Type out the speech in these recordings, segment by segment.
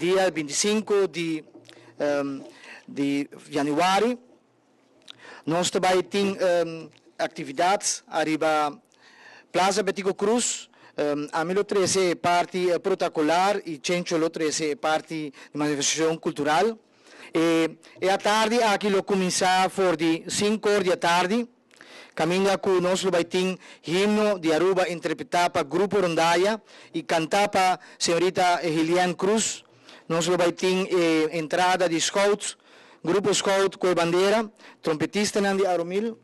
Dia 25 di januari, nos ta bay tin actividad ariba Plaza Betico Croes. Ami lo trece parti protocolar y Chencho lo trece parti di manifestacion cultural. E atardi aki lo cuminsa for di 5 or di atardi. Caminda cu nos lo bay tin himno di Aruba interpreta pa Grupo Rondaya y canta pa señorita Helian Cruz. Nos lo bay tin entrada di Scouts, Grupo Scout cu bandera, trompetista di Arumil.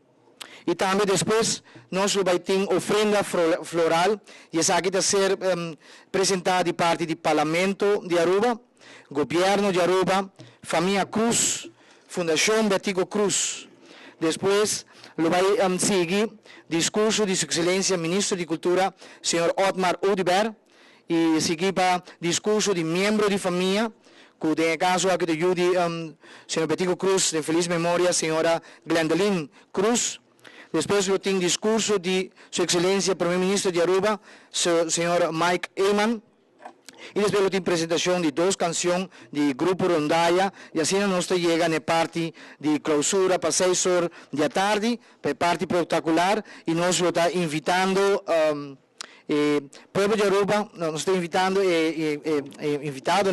Y tambe despues nos lo bay tin ofrenda floral y esaki ta ser presenta di parti di Parlamento di Aruba, Gobierno di Aruba, Famia Cruz, Fundacion Betico Croes. Despues lo bay sigui discurso di Su Excelencia Minister di Cultura, señor Otmar Oduber, y sigui pa discurso di miembro di famia, cu den caso aki di Judy señor Betico Croes, di feliz memoria, señora Glendeline Cruz. Despues lo tin discurso di Su Excelencia Prome Minister di Aruba, señor Mike Eman. Y despues lo tin presentacion di dos cancion di Grupo Rondaya y asina nos ta yega na parti di clausura pa 6 or di atardi, pa parti protocolar y nos lo ta invitando pueblo di Aruba, nos ta invitando invitado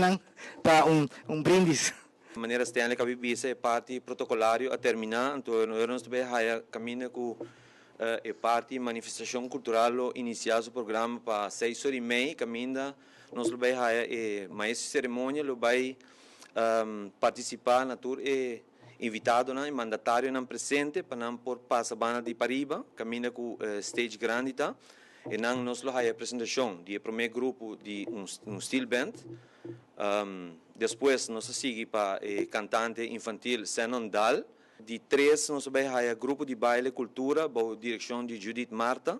pa un brindis. Manera Stanley a bisa, e parti protocolario a termina, anto nos ta bay haya caminda cu e parti manifestacion cultural lo inicia su programa pa 6 or y mei, caminda nos lo bay haya e maestro ceremonia, lo bay participa na tur e invitado nan, mandatario nan presente, pa nan por pasa banda di pariba, caminda cu stage grandi ta, y nan nos lo haya presentacion di prome grupo di un steel band. Despues nos ta sigui pa cantante infantil Senon Dal. Di 3 nos ta bay haya grupo di baile cultura bou direccion di Judith Marta.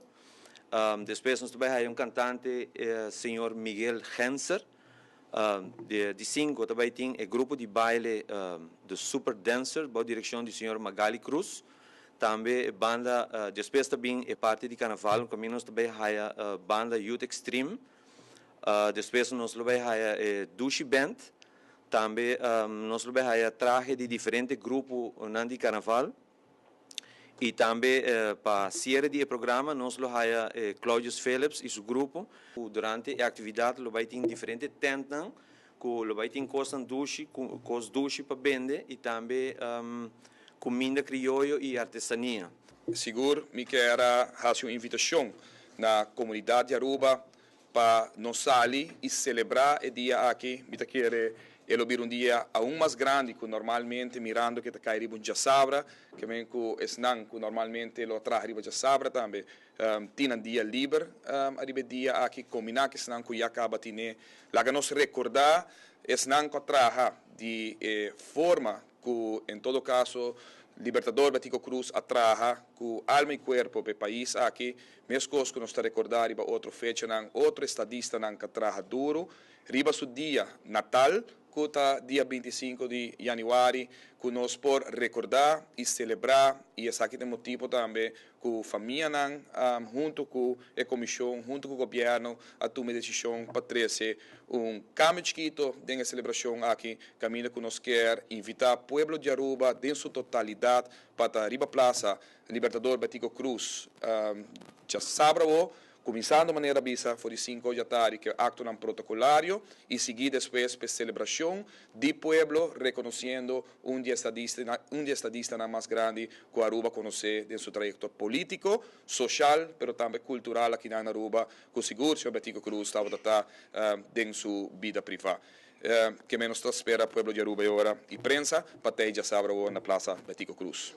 Despues nos ta bay haya un cantante, señor Miguel Genser. Di 5 tambe tin e grupo di baile The Super Dancer bou direccion di señor Magali Cruz. Tambe banda, despues tambe e parti di carnaval, caminda nos tambe haya banda Youth Extreme. Despues nos lo bay haya Dushi Band. Tambe nos lo bay haya trahe di diferente grupo nan di carnaval. Y tambe pa cierre di programa nos lo haya Claudius Phillips y su grupo. Durante e actividad lo bay tin diferente tent nan, cu lo bay tin cos dushi, cos dushi pa bende y tambe cuminda crioyo y artesania. Sigur, mi kier haci un invitacion na comunidad di Aruba pa nos sali y celebra e dia aki. Mi ta kere e lo bira un dia aun mas grandi cu normalmente, mirando cu ta cay riba un diasabra, kiermen cu esnan cu normalmente lo traha riba diasabra tambe tin un dia liber ariba e dia aki, combina cu esnan cu ya caba tine. Laga nos recorda esnan cu traha di forma cu en todo caso Libertador Betico Croes a traha cu alma y cuerpo pa e pais aki, mescos cu nos ta recorda riba otro fecha nan, otro estadista nan cu traha duro, riba su dia natal, cu ta dia 25 di januari, cu nos por recorda y celebra, y esaki ta motibo tambe cu famia nan, hunto cu e comision, hunto cu gobierno, a tuma decision pa trece un cambio chikito den e celebracion aki, caminda cu nos kier invita pueblo di Aruba den su totalidad pa riba Plaza Libertador Betico Croes diasabra, cuminsando, manera bisa, for di 5 di atardi cu acto nan protocolario y sigui despues pa celebracion di pueblo reconociendo un di estadista nan mas grandi cu Aruba conoce den su trayecto politico, social, pero tambe cultural aki na Aruba, cu sigur señor Betico Croes tabata den su bida priva. Kiermen nos ta spera pueblo di Aruba y ora y prensa pa diasabra na Plaza Betico Croes.